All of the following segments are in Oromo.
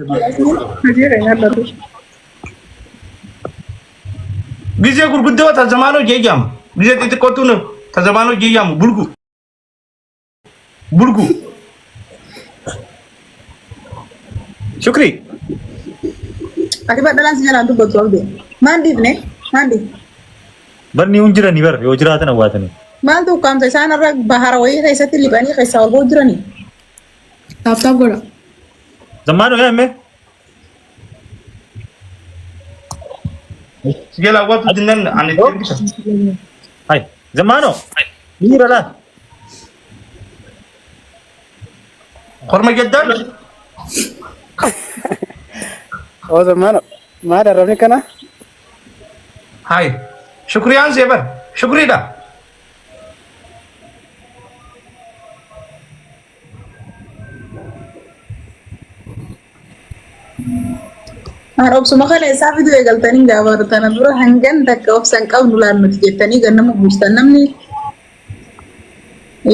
Hojii keenya dhabdu. Gizee gurguddoo ta zamaanoo jee jaamu. Gizee xixiqqootuun ta zamaanoo jee jaamu bulgu. Bulgu. Shukri. Ati badhalaan si jalaan dubbatu abdee. Maan dhiifne? Maan dhiifne? Barni hin jirani bar yoo jiraatan awwaatanii. Maaltu ukkaamsa isaan irra bahara wayii keessatti liphanii keessaa ol ba'u jiranii? Taap taap godha. Zammaanoo yaa himee. Si jala awwaatu dinnan ani itti ergisa. Hai. Zammaanoo. Dhiira laa. Korma jaddaan. Oo zammaano maal arrabni kana? Hai. Shukriyaan see bar. Shukriidha. Aan obsuma kana isaa fiduu eegaltanii gaafa tana dura hangan takka obsa hin qabnu laan nuti jettanii gannama buustan namni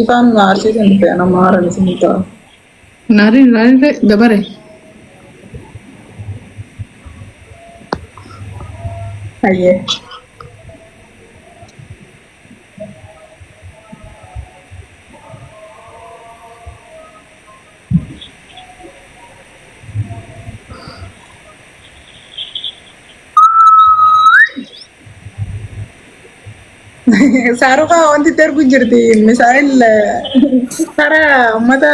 ifaan nu aarsiisan dhufe nama haaran isin ta'a. Naariin naariin dabare. Hayyee. Saaruqa wanti itti ergu jirti misaa'el karaa uummata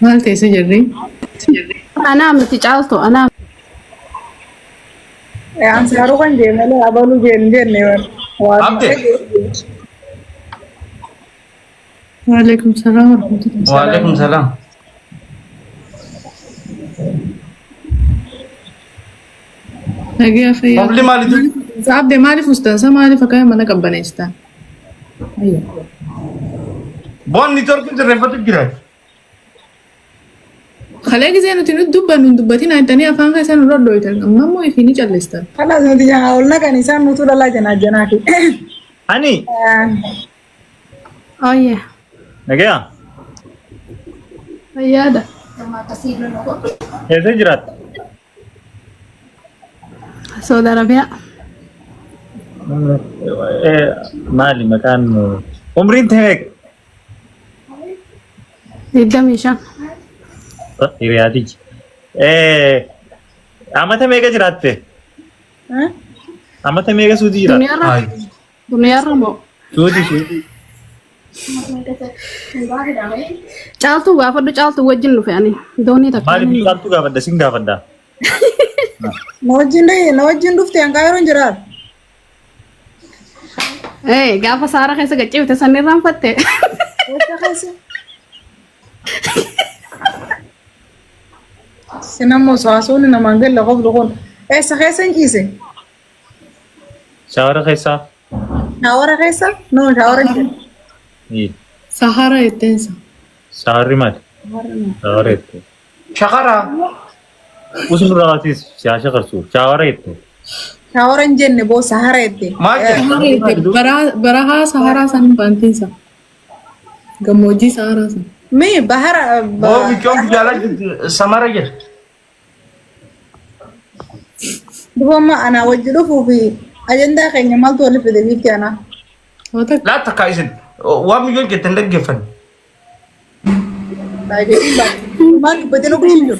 Maal teessee jirri? Anaa miti caaltu anaa Ansaaruu kan jee malee abaluu jee hin jenne waan. Abde. Waalaikum salaam warahmatullahi. Waalaikum salaam. Nagaya fayyaa. Qobli maalitu? Abde maaliif ustansa maaliif akka mana qabbaneessitan? Ayya. Boon niitoorkiin sirreeffatu jira. Kalee gisee nuti nuti dubbannu hin dubbatin jettanii afaan keessan nurra dhoytan amma immoo ifii ni callistan. Kalaas nuti janaa ol naqan isaan nutu dhalaa janaa janaa fi. Ani Ooyye. nagaya Fayyaadha. eessa jiraatta? Saudi Arabiyaa. Maali maqaan umriin ta'e meeqa? 25. Hiriyaatichi. Amata meeqa jiraatte? Amata meeqa suutii jiraatte? Duniyaarra. Duniyaarra moo? Suutii suutii. Caaltuu gaafadhu caaltuu wajjin dhufe ani. Doonii takka. Maaliif caaltuu gaafadha sin gaafadha. Na wajjin na wajjin dhufte hanqaa yeroo hin jiraatu. Ee gaafa saara keessa gaccifte san irraanfatte. Eessa keessa? Sinammoo saasuun namaan galla qoflu kun. Eessa keessa hin ciise? Shaawara keessaa. Shaawara keessa? No, shaawara hin jiru. Sahara jetteensa. Shaawarri maali? Shaawara jettee. Shaqara. Usnu raawwatiis siyaasa qarsuuf shaawara jette. Shaawara hin jenne boo sahara jette. Maal jette? Sahara jette. Barahaa saharaa san hin baantiinsa. Gammoojjii saharaa san. Mee bahara. Boo michoon biyya jirti samara jette. Duba amma anaa wajji dhufuu fi ajandaa keenya maaltu walitti fide giifti anaa. Waa takka. Laa takka isin waan miyyoon jette hin dhaggeeffanne. Maal dubbatee nu jiru?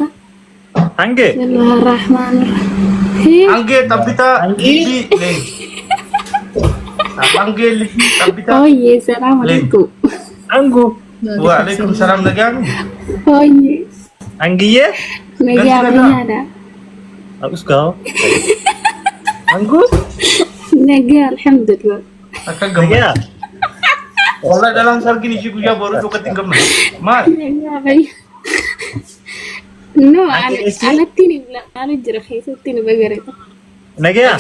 Hangee. Bismillahirrahmanirrahim. Hangee xabbitaa lippii leenji. Hangee lippii xabbitaa. Ooyye salaam alaikum. Angu. Waalaikum salaam nagaan. Ooyye. Angiyyee. Nagaa fayyaadha. Agus gaawa. Angu. Nagaa alhamdulillah. Akka gammadu. Nagaa. Wallahi dhalaan sargin ishii guyyaa boruu tokkotti hin gammadu. Maal? Nagaa fayyaa. No, anattiin hin ilaalu jira keessatti nu bagareta. Nagaa.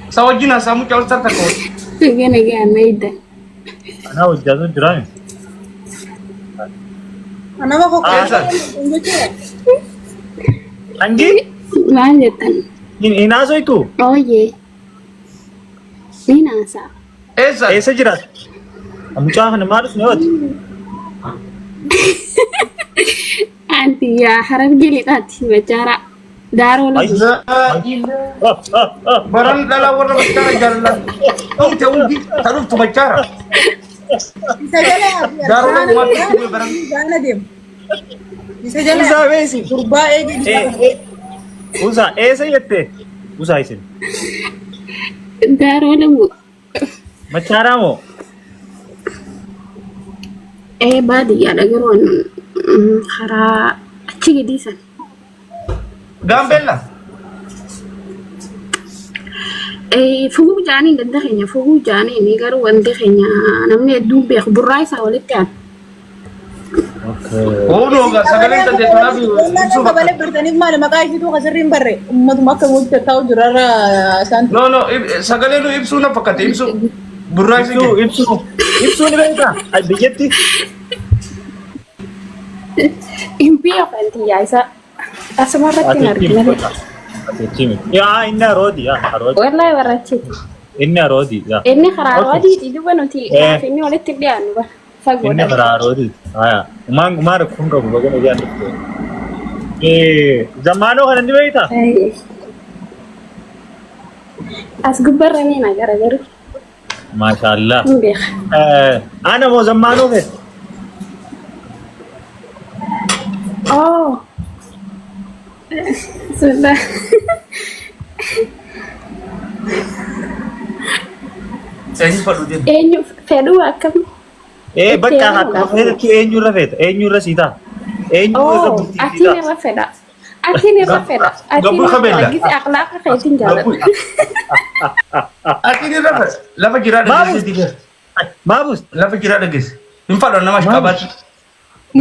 Isa wajjin haasaa mucaa ol sarta koo. Nagaa nagaa naida. Anaa hojjaatu jiraami. Nama Eessa? kokkoon Angi. Maal jettan? Hin haasoytu. Ooyye. Ni naasaa. Eessa? Eessa jiraata? Mucaa kana maal dhufne hooti? Anti yaa Harargee lixaati Machaaraa. Daaroo lagu. Baran dhalaa warra machaara jaalala. Dhumte hundi ta dhuftu machaara. Isa jala Daaroo lagu maal dhuftu baran. Gaana deemu. Isa jala Usaa beesi. gurbaa eegee jira. Usaa eessa jette? Usaa isin. Daaroo lagu. Machaaraa moo? Ee baadiyyaadha garuu karaa achi gadii san. Gaambeella. Fuguu jaaniin ganda keenya fuguu jaaniin garuu wanti keenya namni hedduun beeku burraa isaa walitti aanu. Ooluu ogaa sagaleen tante tanaaf ibsuu bakka. Qabalee bartaniif maali maqaa ishiitu kasirri hin barre ummatuma akka walitti taa'u jirarra isaan. No no sagalee nu ibsuu na fakkaate ibsuu. Burraa isin Ibsuu ibsuu ibsuu ni beektaa? Ay, Biyyatti Hin beeku anti yaa isaa asuma irratti hin Ati argine. Ati miti. Yaa inni aroodi yaa aroodi. Wallahi warra achiiti. Inni aroodi yaa. Inni karaa aroodiiti duba nuti Eh. gaafa inni walitti dhiyaannu bara Inni fagoodha. karaa aroodiiti. Haya. Umaan umaan rakkoon qabu baga nagaan dhufte. Eh zammaanoo kana ni beektaa? As gubbarra ni nagara garuu Maashaallah. hin beeka. Eh ana moo zammaanoo fedha? Oh. Bismillah. Eenyu fadhu jedhu. Eenyu fedhuu akkam? Eh Itti bakka heerumuudhaaf. akkuma feetetti eenyurra feeta? Eenyurra sii ta'a? Eenyurra Oh, bultii sii atiin ta'a? irra fedha. Atiin irra fedha. Atiin Gabbuu irra fedha. kabeella. Gisi akhlaaqa keetiin jaaladha. Ati ni lafa lafa jiraa Maabus. dhageesse. Maabus Lafa jiraa dhageesse. Hin fadhu nama ashqabaatti.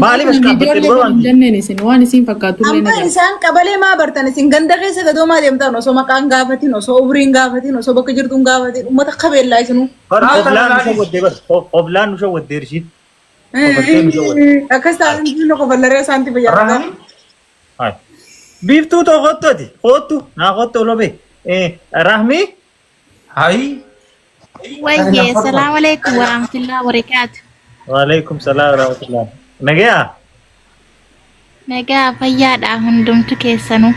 maaliif as qabattee Viidiyoolee dura hin wanti? jenneen isin waan isin fakkaatu illee Amma na isaan qabalee maa bartan isin ganda keessa gadoomaa deemtan osoo maqaan gaafatin osoo umriin gaafatin osoo bakka jirtuun gaafatin uummata qabeellaa isinuu. Bar Haa, qoblaan nu tanaan shawwaddee bar qoblaan nu shawwaddee ishiin. Qobaltee nu shawwaddee. Akkas ta'an inni qoballaree isaanti fayyadamu. Rahami. Hai. Biiftuu too kottu ati kottu naa kottu olobe. Eh Rahmi Hayi. Wayye, salaamu alaikum warahmatullahi wabarakatuh. Waalaikum salaam warahmatullah. Nagayaa Nagaa fayyaadha hundumtu keessanuu.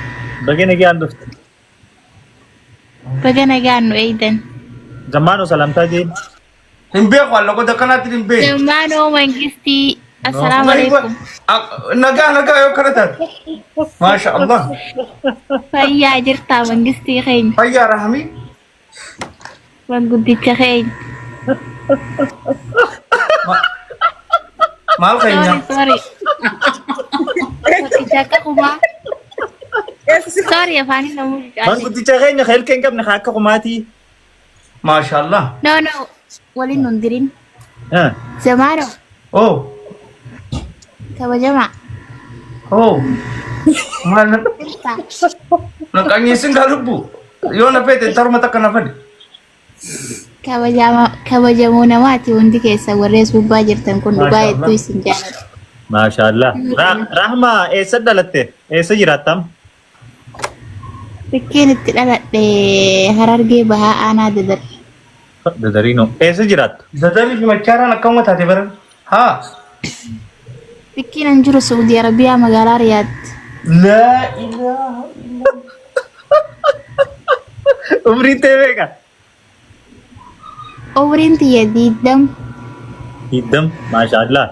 baga nagaan dhufte. Baga nagaan nu eeydan. Zammaanoo salaamtaa jeen. Hin beeku alloqota kanaatti hin beeku. Zammaanoo Mangistii, assalaamu alaikum. Nagaa nagaa yoo kana taate. Maasha Allah. Fayyaa jirtaa Mangistii keenya, Fayyaa Rahmi. manguddicha keenya. Maal keenya? Sorry, sorry. Tokkicha akka kumaa. Sorry, afaan hin namuu caase. Manguddicha keenya helkee hin qabne haa akka kumaatii. Maasha Allah. No, no, waliin nun dirin. Ah. Zamaanoo, Oh. kabajamaa. Oh. Maal na Jirtaa. qanyeessin gaa lubbu. Yoo na feete tarma takka na fadi. Kabajamoo namaati hundi keessa warri as gubbaa jirtan kun dhugaa Maasha hedduu Allah. isin jaalladha. Maashaallah. Rahma eessa dhalatte? Eessa jiraattam? Bakkeen itti dhaladhe Harargee Bahaa Aanaa Dadar. Dadariinoo. Eessa jiraattu? Zadarii fi machaaraan akkama taate baran. Haa. Bakkiin an jiru Saudi Arabiyaa magaalaa Riyaad. Laa ilaaha. Umriin tee meeqa? Umriin tiyya 20. 20. Maashaallah.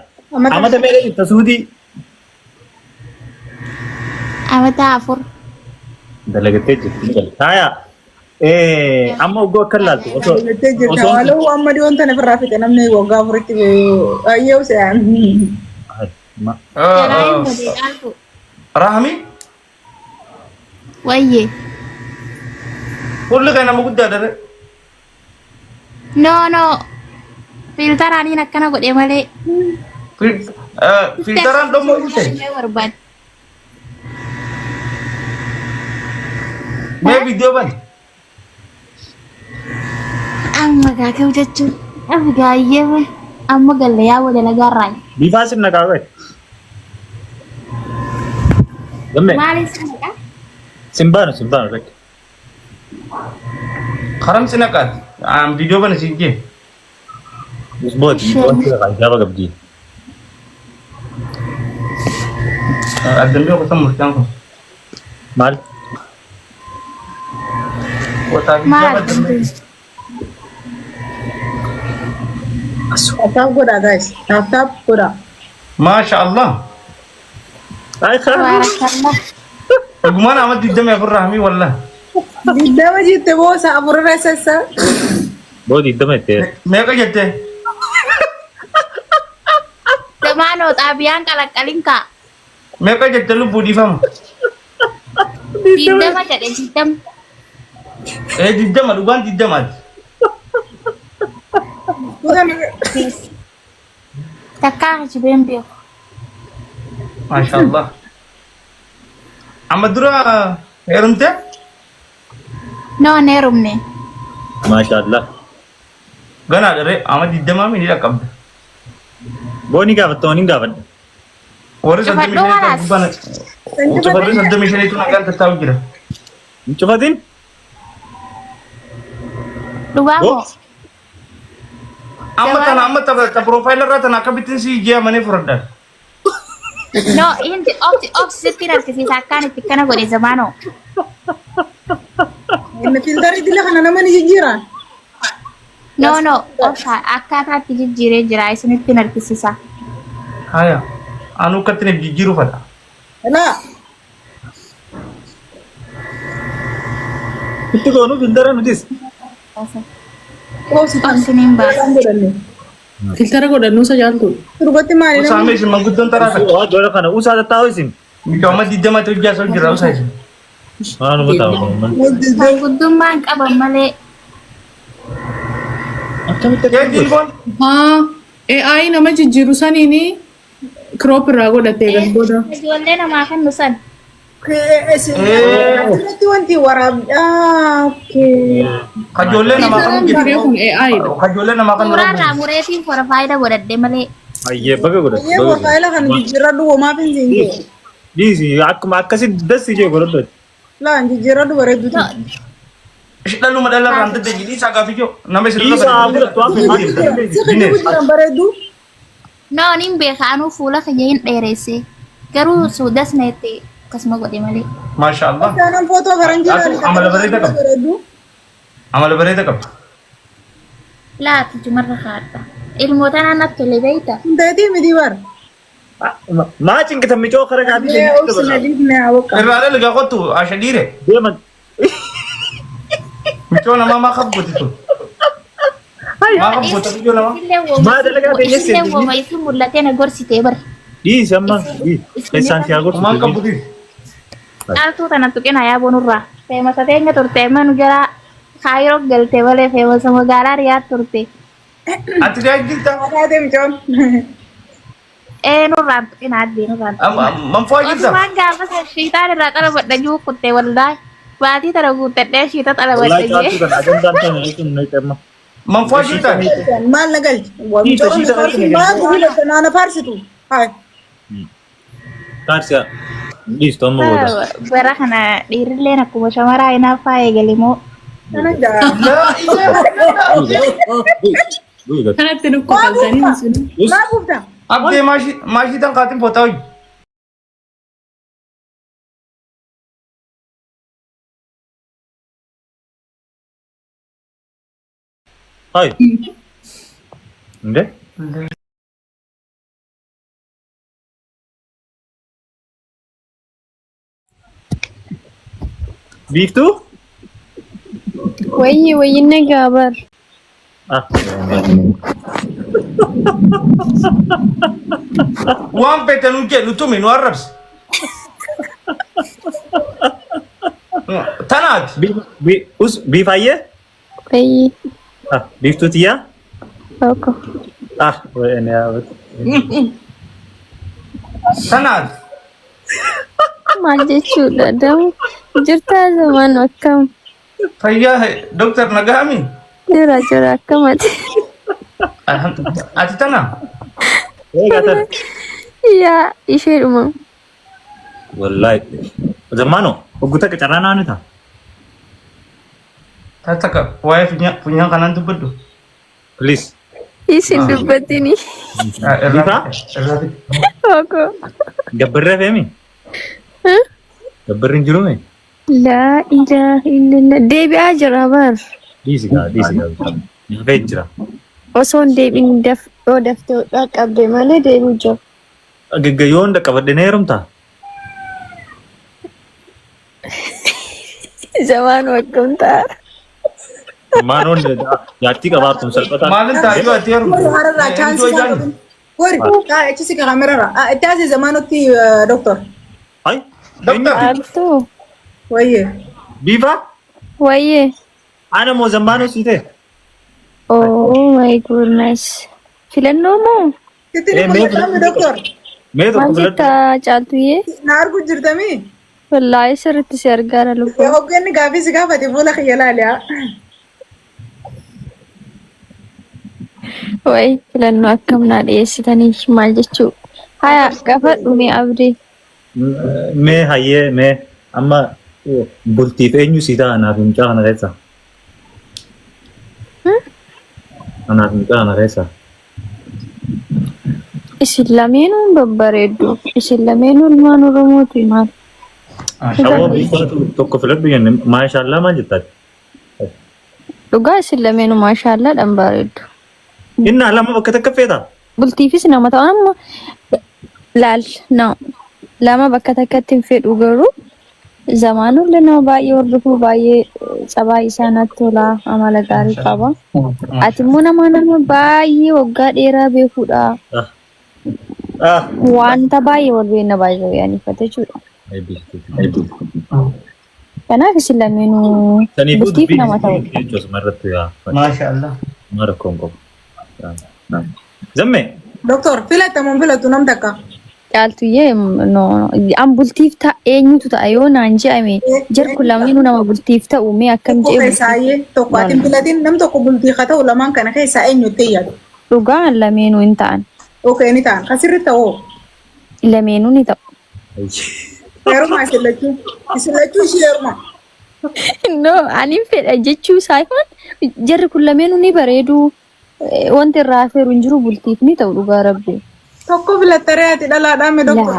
Amata meeqa jirta Suudii? Amata 4. Dalagattee jirti. Haaya. Amma oggoo akka laaltu osoo Jettee jirta. osoo Waloo amma dhiyoon tana ofirraa fixe namni waggaa afuritti ayyee usee. Jalaa hin badee caaltu. Rahmi. Wayye. Fuulli kee nama guddaa dare. No no. Fiiltaraaniin akkana godhe malee. Fiiltaraan dhommoo dhufte. Barbaade. Mee viidiyoo bani. Amma gaaka'u jechuun amma gaayyee amma galle yaa dalagaa irraa. Bifaa sirna kaawwe. Gamme Maaliif sanadha? simbaanu simbaanu rakki. Karam si naqaati. Aan viidiyoo bani siin jee. Usbooti wanti hijaaba qabdi. Addan beeku san murtaan kun. Maal? Wataa fi Maal? hijaaba addan beeku. Tap tap godhaa guys. Tap tap godhaa. Maasha Allah. Ay Tabaarakallah. Dhugumaan amma 24 rahmii wallah. 20 jette boosa afur irra sassa. Boo 20 itti. Meeqa jette? Zamaanoo xaabiyaan qalaqqalin kaa. Meeqa jette lubbuu dhiifama? 20 jedhe 20. Ee 20 dhugaan 20ti. Takkaa kijibeen beeku. Maasha Allah. Amma dura heerumte? No hin heerumne. Maasha Allah. Ganaa dharee amma 20 mi ni dhaqqabda. Boo ni gaafatta ni gaafadha. Warri soddomii Cufadhuu shanii halaas. gubbaan warri 35tu nagaan tattaa'u jira. Hin cufatin? Dhugaa Boo moo? Amma tana amma ta piroofaayila irraa tana akkamittiin si jeemanii fudhadhan. No, inni obsi obsi sitti hin argisiisa akkaan itti akkana godhe zamaanoo. Inni filtarii dila kana nama ni jijjiira. No no obsa akkaataa itti jijjiiree jira isinitti hin argisiisa. Haya. Anu akkatti na jijjiiruu fadha. Laa. Itti goonu filtara nutis. Obsi tan. Obsi niin baasa. Godhanne. Filtara godhannuu isa jaaltu. Durbatti maali Usaame namni? isin manguddoon taraa takka. Waa dola kana usaa tattaa'u isin. Micha amma 20 hojjaa sol jira usaa isin. Waan ta'u. Manguddummaan qaban malee. Akkamitti Keetiin kun Haa AI nama jijjiiru saniini crop irraa godhattee gas booda. Ijoollee namaa kennu san. Asirratti wanti waraabdhaa. kajoollee namaa kan Filtaraan kun AI dha. kajoollee namaa kan Suuraa irraa mureetiin porofaayila godhadhe malee. Ayyee baga godhate. Ayyee profaayila kana jijjiirradhu homaaf hin siin jee. Dhiisi akkuma akkasitti dassi jee godhadhu. Laa jijjiirradhu bareedduuti. Dhaluma dhala irraan dadda jedhii isaa gaafii jiru nama isin Dhiisa haa fudhattu hafe maal Si kijibu jiran bareeddu. No, nin beeka anuu fuula kiyya hin dheeresse. Garuu suudas na itti akkasuma godhe malee. Maasha Allah. Isaanan footoo faranjii Atu amala bareeda qaba. bareeddu. Amala bareeda qabda. Laati jumarra haadha. Ilmoo tanaan natti tole beeyta. Hundeetii miti bar. Maa cinqitan micoo kara gaafii Mee obsi na dhiifne haa boqqa. Irraa dhala gaa kottu asha dhiire. Deeman. Micoo namaa maa qab gooti tun? Maa qab goota micoo namaa? Maa dalagaa ta'e Isillee jettee wooma isin mul'atee na gorsitee bar. Dhiisi amma. Keessaan si haa gorsu. Maan qabu dhiisi. Caaltuu tana tuqina yaa bonurraa. Feemasa teenya turte amma nu jala kaayiroo galte malee feemasa magaalaa Riyaad turte. Ati gaa jirta? Taatee micoon. Ee nurraan tuqina addee nurraan tuqina. Manfaa jirta? Odumaan gaafa san shiitaan irraa xalabadha jiru kutte wallaahi. Baatii tana guuttadhee shiita xalabadha Wallaahi jee. caaltuu kana ajandaan tana jechuun na amma. Manfaa jirta? Maal na galchi? Shiita, shiita irratti na Maal gubi naana faarsitu? Hayi. Taarsiyaa. Dhiistu amma booda. Bara kana dhiirrilleen akkuma shamaraa hinaaffaa eegale moo. Kana jaa. Laa ilaaha Kanatti nu kofaltanii isin. Maal gubda? Abdee maashii tan kaatiin footaa hojii. Hai. Nde? Biiftuu? Wayyi wayyi nagaa bar. Ah. Waan feete nu jedhu tumi nu arrabsi. Tanaati. Us biifayyee? Wayyi Ah, biiftuu tiyyaa? tokko. Ah, wayii Tanaati. Maal jechuudha damu jirtaa zaman akkam Fayyaa Dooktar Nagaami. jira jira akkamati. Alhamdulillah. Ati tana. Eegaa tana. Yaa isheedhuma. Wallahi. Zammaano, hoggu takka carraa naanu ta'a. Takka waa'ee funyaan kanaan dubbadhu. Please. Isin dubbatini. Irraa irraa fite. Oko. Gabbarri hafeemi? Gabbarri hin jiruumi? Laa ilaaha illallah. Deebi'aa jira bar. Dhiisi gaa dhiisi gaa. Hafee jira. Osoo hin deebiin daf yoo daftee dhaqqabde malee deebi'u jira. Gagga yoo hunda qabadhe na heerumtaa? Zamaan akkam ta'a. Maanoon jaartii qabaatun salphataa. Maalin taa'ee ati heerumte? Warri hararraa chaansii isaa Eenyutu qabin. Warri achi si kaamerarra. Itti asii zamaanotti doktor. Ay, Doktar. Caaltuu. Wayyee. Biifa? Wayyee. Ana moo zammaanoo sii ta'e? Oh my goodness. Filannoo moo? Sitti Eh, ni mee mul'atamu doktor. Mee Maal tokko filadhu. jetta Caaltuyyee? Na argu jirtamii? Wallaahi sirriitti si argaara lubbuu. Hogganni gaafii si gaafate fuula kiyya laali haa. Wayi filannoo akkam naa dhiyeessitanii maal jechuu? Haya gaafadhu mee abdii. Mee hayyee mee amma bultiif eenyu sii ta'a anaaf mucaa kana keessa? Anaaf mucaa kana keessa. Isin lameenuu babbareeddu. Isin lameenuu ilmaan Oromooti maal? Shawoo biiftuu tokko filadhu jenne maashaallaa maal jettaati? Dhugaa isin lameenuu maashaallaa dhan bareeddu. Innaa lama bakka takka feeta? Bultiifis nama ta'an amma laal na lama bakka takkatti hin fedhu garuu zamaanullee nama baay'ee hordofuu baay'ee tsabaa isaa natti tola amala gaarii qaba. Ati immoo nama nama baay'ee waggaa dheeraa beekuudha. Wanta baay'ee wal beekna baay'ee yaanifate jechuudha. Kanaaf isin lameenuu Saniifuu bultiif dubbiin nama ta'u. jechuudha asumarratti yaa. Maasha Allah. Maal rakkoon qabu. Zamme. Doktor filatamu hin filatu nam takka. Caaltuyyee no an bultiif ta'a eenyutu ta'a yoo naan je'ame jar kun lameenuu nama bultiif ta'u mee akkam Tokko je'e keessaa bultiif iyyee tokko ati hin filatin nam tokko bultii haa ta'u lamaan kana keessaa eenyu itti yaadu. dhugaa lameenuu hin ta'an Okay ni ta'an kasirri ta'oo. lameenuu ni ta'u. Heerumaa isin lachuu. Isin lachuu ishii heerumaa. No ani hin fedha jechuu saayihon jarri kun lameenuu ni bareedu wanti irraa afeeru hin jiru bultiif ni ta'u dhugaa rabbi. Tokko filattaree ati dhalaadhaa mee doktor.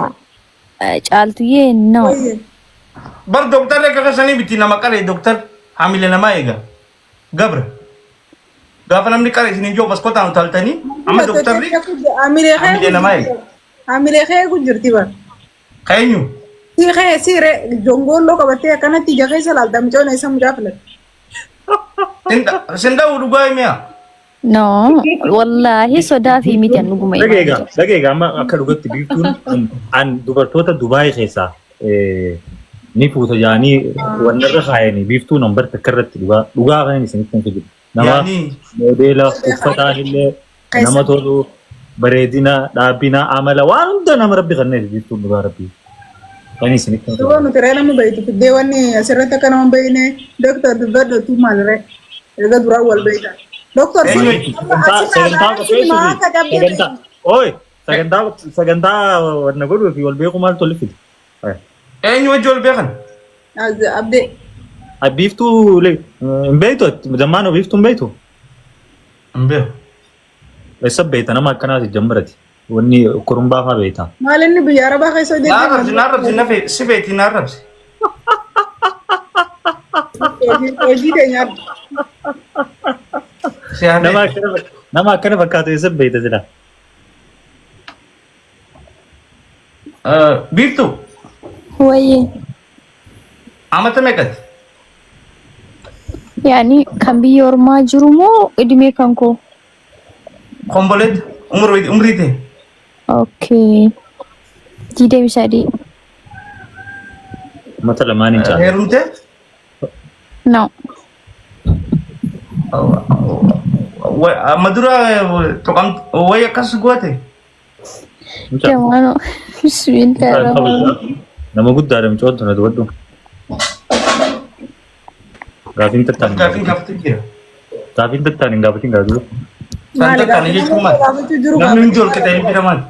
Laa caaltuyyee no. Wayyee. Bar doktarri akka kasanii miti nama qaree doktar haamile namaa eega. Gabra. Gaafa namni qara isin ijoo maskootaan utaaltanii amma doktarri Amilee haamilee namaa eega. Amilee kee eegu jirti bar. Keenyu. Sii kee sii ree jongoolloo qabattee akkanatti ija keessa laalta mucoon eessa mucaa filatte. Sin dha'uu dhugaa himiya. No wallaahi sodaa fi miti an dhuguma himaa Dhageegaa jira. dhageegaa amma akka dhugatti biiftuun an dubartoota Dubaay keessaa ni fuuta jaanii wanna irra kaayanii biiftuu nambar takka irratti dhugaa dhugaa kan isinitti hin fidu. Nama Yaani moodeela uffataan illee nama tolu bareedina dhaabbina amala waan hunda nama rabbi kenneef biiftuun dhugaa rabbi. Kan isinitti hin Duba fidu. nuti ree nama beektu fiddee wanni asirratti akka nama beekne doktor dubbadhu tu maal ree erga duraan wal beekta. Doktor Eenyu? Sagantaa sagantaa qopheessuu fi akka cabdee sagantaa ooy sagantaa sagantaa wanna godhuu fi wal beekuu maal tolli fide. Eenyu wajji wal beekan? Abdee. Biiftuu hin beektu zammaanoo biiftuu hin beektu? Hin beeku. Eessa beekta nama akkanaati jammarati. Wanni kurumbaa fa'aa beekta. Maal inni biyya arabaa keessa Na arrabsi na arrabsi na fe si feeti na arrabsi. Hojii keenya adda. Si haa Nama feeti. akkana nama akkana fakkaatu eessa beekta sila? Biiftuu Wayyee. amata meeqati? Yaani kan biyya ormaa jiru moo idimee kan koo? Komboleet umrii umrii ta'e. Okay. 23. Mata lamaan hin caalu. Heerumtee? No. Amma dura tuqam wayi akkas goote. Jamaano. Bismillahirrahmanirrahim. Nama guddaadha mucoon tun dubbadhu. Gaafiin tattaan hin Gaafiin gaafatin. gaafatu jira. Gaafiin tattaan hin gaafatin gaa dura. San Maali tattaan gaafa jechuun maal? gaafachuu jiru Namni hundi ol gaafachuu qixee hin jira maal?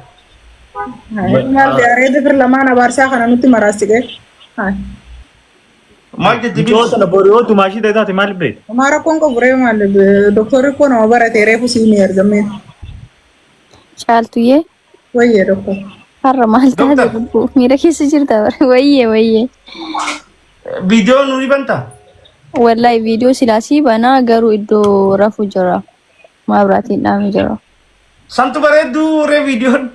Maal ta'e areeda fir lamaan abaarsaa kana nutti maraasite. Maal jetti Mucoo sana boru yoo tumaashii ta'e taate maal beekta? Homaa rakkoon qabu ree maal doktorri koo nama barate reefu sii ni argameen. Caaltuyyee Wayyee doktor. har'a maal taate Doktar. lubbuu miira keessa jirta bara wayyee wayyee. Viidiyoo nu ni bantaa? Wallahi viidiyoo silaasii banaa garuu iddoo rafu jira. Maabiraatiin dhaame jira. Santu bareedduu ree viidiyoon.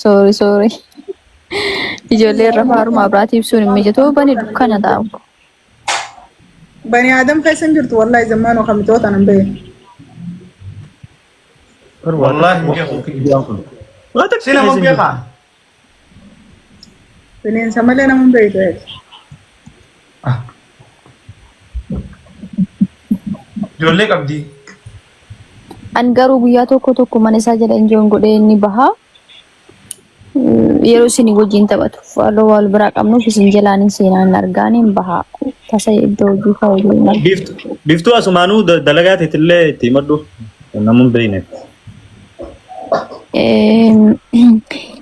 Sorry sorry. Ijoolleen rafa haruma maabiraatii ibsuun hin mijatu bani dukkana taa'u. Bani Aadam keessa hin jirtu wallahi zammaanoo kamitoota nan bahe. Wallahi hin beeku. Si nama hin beekaa? Bineensa malee nama hin beektu eega. Ijoollee qabdi. An garuu guyyaa tokko tokko mana isaa jala injoon godhee inni baha. Yeroo isin wajjin taphatu halluu wal biraa qabnuuf isin jalaan hin seenaa hin argaan hin baha. Tasa iddoo hojii fa'aa hojii hin argu. Biiftuu biiftuu asumaanuu dalagaa teetillee itti himadhu. Namni hin beekne.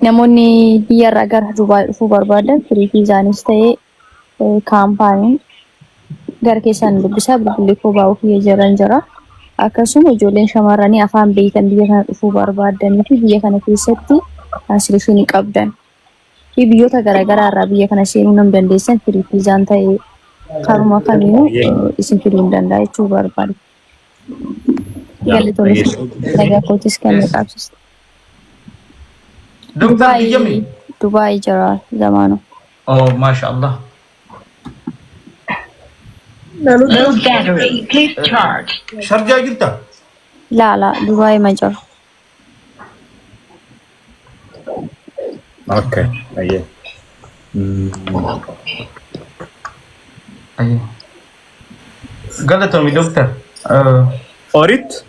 Namoonni biyyarraa gara Dubaay dhufuu barbaadan firii fiizaanis ta'ee kaampaaniin gara keessaan dubbisaa bilbilli koo baa'uu kiyya jiran jira. Akkasuma ijoolleen shamarranii afaan beektan biyya kana dhufuu barbaadanii fi biyya kana keessatti transileeshinii qabdan fi biyyoota garaagaraa irraa biyya kana seenuu nam dandeessan firii fiizaan ta'ee karuma kamiinuu isin fiduu hin danda'a jechuu barbaada. Galatoomii nagaa kootis kan nu qaabsiste. Doktar biyyami. Dubaay jira zamaanu. Oh, masha Allah. Low battery, please charge. Sharjaa jirta? Laala Dubaay ma jira. Okay. Ayyee. Ayyee. Galatoomi doktar. Orit.